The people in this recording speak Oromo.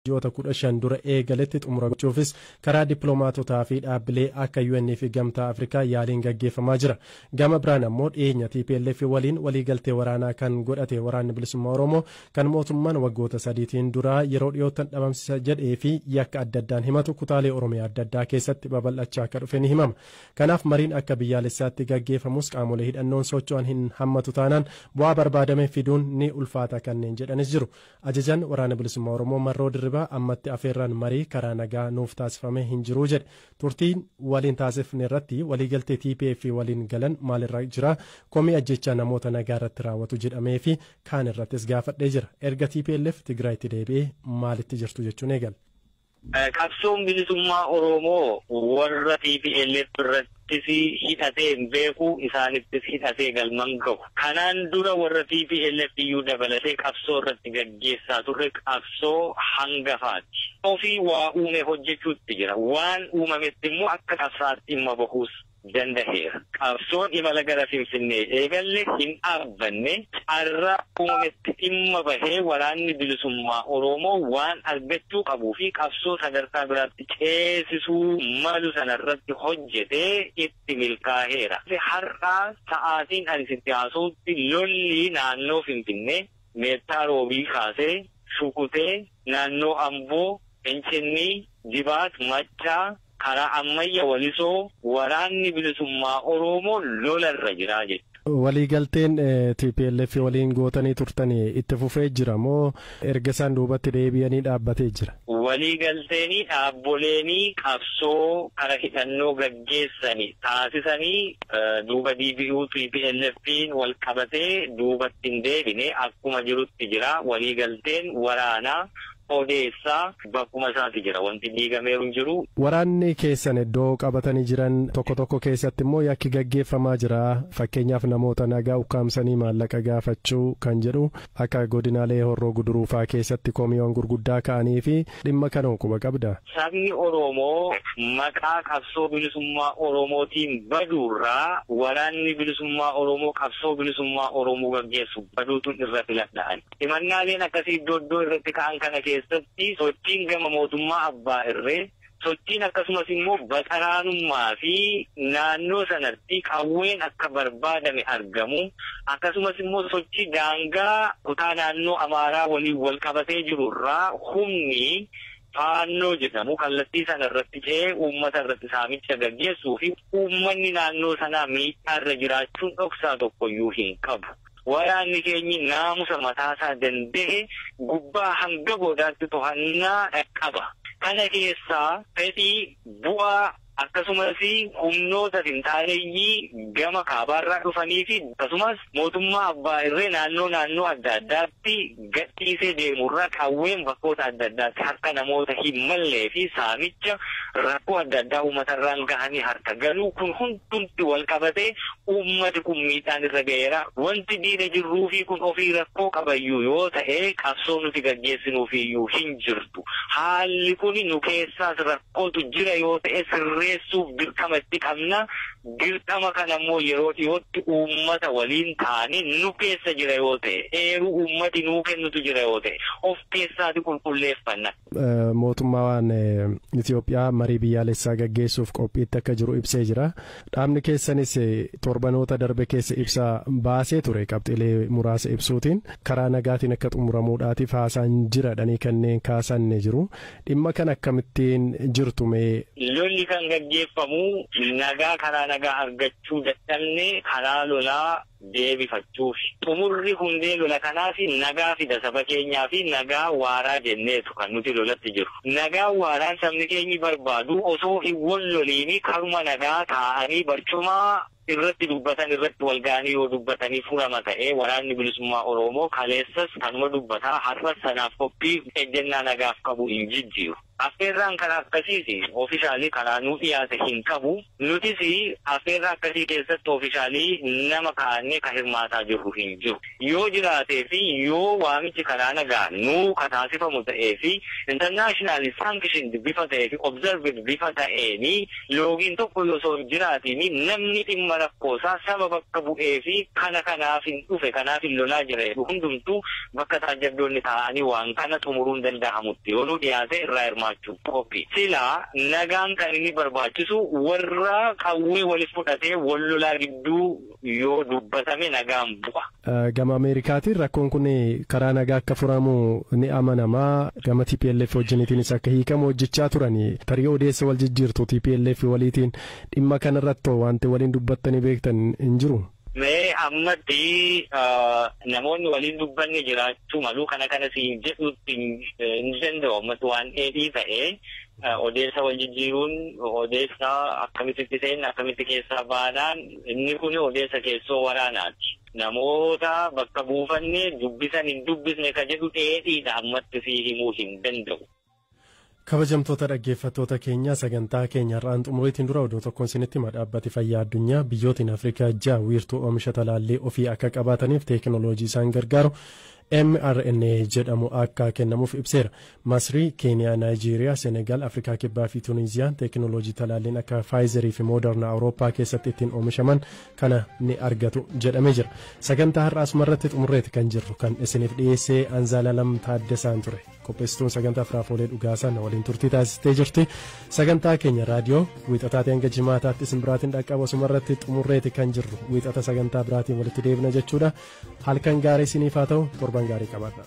Ji'oota 15 dura eegaletti xumura gochuufis karaa dippiloomaatotaa fi dhaabbilee akka UN fi Gamtaa Afrikaa yaaliin gaggeeffamaa jira. Gama biraan ammoo dhiyeenya TPLF waliin waliigaltee waraanaa kan godhate Waraanni Bilisummaa Oromoo, kan mootummaan waggoota 3tiin duraa yeroo dhiyootan dhabamsiisa jedhee fi yakka adda addaan himatu, kutaalee Oromiyaa adda addaa keessatti babal'achaa akka dhufe ni himama. Kanaaf mariin akka biyyaalessaatti gaggeeffamus qaamolee hidhannoon socho'an hin hammatu taanaan bu'aa barbaadame fiduun ni ulfaata kanneen jedhanis jiru. Ajajan Waraana Bilisummaa Oromoo Marroo Dirribaa ammatti afeerraan marii karaa nagaa nuuf taasifame hin jiru jedhe. Turtiin waliin taasifne irratti waliigaltee TPF waliin galan maalirra jira, komii ajjechaa namoota nagaa irratti raawwatu jedhamee fi kaan irrattis gaafadhee jira. Erga TPLF Tigraayitti deebi'ee maalitti jirtu jechuun eegala. Qabsoon bilisummaa Oromoo warra TPLF irrattis hidhatee hin beeku, isaanittis hidhatee galman gahu. Kanaan dura warra TPLF iyyuu dabalatee qabsoo irratti gaggeessaa turre qabsoo hangafaati. Ofii waa uume hojjechuutti jira. Waan uumametti immoo akka qabsaatti dhimma bahuus danda'eera. Qabsoon imala gara Finfinnee eegalle hin dhaabbanne. Carraa uumametti dhimma bahee waraanni bilisummaa Oromoo waan argachuu qabuu fi qabsoo sadarkaa biraatti ceesisuu malu sanarratti hojjetee itti milkaa'eera. Har'aa sa'aatiin ani sitti haasa'utti lolli naannoo Finfinnee Meettaa Roobii kaasee Shukutee, naannoo Amboo, Fincinnii, Jibaat, Maccaa, karaa Ammayya, Walisoo waraanni bilisummaa Oromoo lolarra jira jechuudha. Waliigalteen TPLF waliin gootanii turtanii itti fufee jira moo erga isaan duubatti deebi'anii dhaabbatee jira? Waliigalteenii dhaabboleenii qabsoo kara hidhannoo gaggeessanii taasisanii duuba DBU TPLF'n wal qabatee duubatti hin deebine, akkuma jirutti jira. Waliigalteen waraanaa odeessaa bakkuma isaati jira, wanti diigameeru hin jiru. Waraanni keessan iddoo qabatanii jiran tokko tokko keessatti immoo yakki gaggeeffamaa jira. Fakkeenyaaf namoota nagaa ukkaamsanii maallaqa gaafachuu kan jedhu akka godinaalee Horroo Guduruufaa keessatti komiiwwan gurguddaa ka'anii fi dhimma kana quba qabda. Sabni Oromoo maqaa qabsoo bilisummaa Oromootiin baduurraa waraanni bilisummaa Oromoo qabsoo bilisummaa Oromoo gaggeessu baduutu irra filadhaan. Himannaaleen akkasii iddoo iddoo irratti ka'an kana keessatti sochiin gama mootummaa abbaa irree, sochiin akkasumas immoo baqaraanummaa fi naannoo sanatti qawween akka barbaadame argamu, akkasumas immoo sochii daangaa kutaa naannoo Amaaraa waliin wal qabatee jiru irraa humni Faannoo jedhamu kallattii sana irratti ce'ee uummata irratti saamicha gaggeessuu fi uummanni naannoo sanaa miidhaa irra jiraachuun dhoksaa tokkoyyuu hin qabu. Waraanni keenyi naamusa mataasaa danda'e gubbaa hanga goodaatti to'annaa qaba. Kana keessaa fedhii bu'aa akkasumas humnoota finxaaleeyyii gama kaabaarraa dhufanii fi akkasumas mootummaa abbaa irree naannoo naannoo adda addaatti gadhiisee deemurraa qawween bakkoota adda addaatti harka namoota hin mallee fi saamicha rakkoo adda addaa uummatarraan gahanii harka galuu, kun hundumti wal qabatee uummati kun miidhaan irra ga'eera. Wanti diina jirruu fi kun ofii rakkoo qabayyuu yoo ta'e qabsoo nuti gaggeessinuufiyyuu hin jirtu. Haalli kun nu keessaas rakkootu jira yoo ta'e sirreessuuf dirqama itti qabna. Dirqama kana immoo yeroo dhiyootti uummata waliin taane, nu keessa jira yoo ta'e, eeruu uummati nuu kennutu jira yoo ta'e of keessaati qulqulleeffanna. Mootummaan Itoophiyaa marii biyyaalessaa gaggeessuuf qophiitti akka jiru ibsee jira. Dhaabni keessanis torbanoota darbe keessa ibsa baasee ture, qabxiilee muraasa ibsuutiin karaa nagaatiin akka xumuramuudhaatiif haasaan jira dhanii kanneen kaasan ni jiru. Dhimma kana akkamittiin jirtu mee? Lolli kan gaggeeffamu nagaa karaa nagaa argachuu dadhabne karaa lolaa deebifachuuf. Xumurri hundee lola kanaaf nagaa fida saba keenyaa fi nagaa waaraa jenneetu kan nuti lolatti jiru. Nagaa waaraan sabni keenyi barbaadu osoo hin wal loliini karuma nagaa taa'anii barcuma irratti dubbatan irratti wal ga'anii yoo dubbatanii furama ta'ee, waraanni bilisummaa Oromoo kaleessas kanuma dubbataa, har'as sanaaf qophii ejjennaa nagaaf qabu hin jijjiiru. Affeerraan karaa akkasiis officially karaa nuu dhiyaate hin qabu. Nutis affeerraa akkasii keessatti officially nama kaa'annee ka hirmaataa jirru hin jiru. Yoo jiraatee fi yoo waamichi karaa nagaa nuu kataasifamu ta'ee fi international sanctioned bifa ta'ee fi observed bifa ta'eeni, loogiin tokko osoo hin jiraatiin, namni dhimma rakkoosaa saba bakka bu'ee fi kana kanaaf hin dhufe, kanaaf hin lolaa jira hundumtuu bakka taajjabdoonni taa'anii waan kana xumuruun danda'amutti yoo nu dhiyaate irraa hirmaachuu qophii. Silaa nagaan kan inni barbaachisu warra qawwee waliif fudhatee wal lolaa gidduu yoo dubbatame nagaan bu'a. Gama Ameerikaatiin rakkoon kun karaa nagaa akka furamu ni amanamaa. Gama TPLF wajjiniitiinis akka hiikamu hojjechaa turani. Tarii odeessa wal jijjiirtu TPLF waliitiin dhimma kanarratti wanti waliin dubbattanii beektan hin jiru? Mee ammatti namoonni waliin dubbanne jiraachuu malu. Kana siin jedhutti hin danda'u. Ammatti waan dheedhii ta'ee odeessa wal jijjiiruun, odeessa akkamitti seenna, akkamitti keessaa baanaan, inni kun odeessa keessoo waraanaati. Namoota bakka buufanne dubbisan hin dubbisne ka jedhu dheedhiidha, ammatti sii himuu hin danda'u. Kabajamtoota dhaggeeffattoota keenya, sagantaa keenya har'aan xumuriitiin dura oduu tokkoon isinitti hima. Dhaabbati fayyaa addunyaa biyyootiin Afrikaa 6 wiirtuu oomisha talaallii ofii akka qabaataniif teekinooloojii isaan gargaaru mRNA jedhamu akka kennamuuf ibseera. Masrii, Keeniyaa, Naayijeeriyaa, Senegaal, Afrikaa Kibbaa fi Tuuniiziyaan teekinooloojii talaalliin akka Faayizerii fi Mooderna Awurooppaa keessatti ittiin oomishaman kana ni argatu jedhamee jira. Sagantaa har'aa asumarratti xumurreeti kan jirru. Kan isiniif dhiyeessee Anzaalalam Taaddasaan ture. Qopheessituun sagantaa Firaafolee Dhugaasaa na waliin turtii taasistee jirti. Sagantaa keenya raadiyoo wiixataatii hanga jimaataatti isin biraatiin dhaqqabu asumarratti xumurreeti kan jirru. Wiixata sagantaa biraatiin walitti deebina jechuudha. Halkan gaarii isiniif haa ta'u, torban gaarii qabaadha.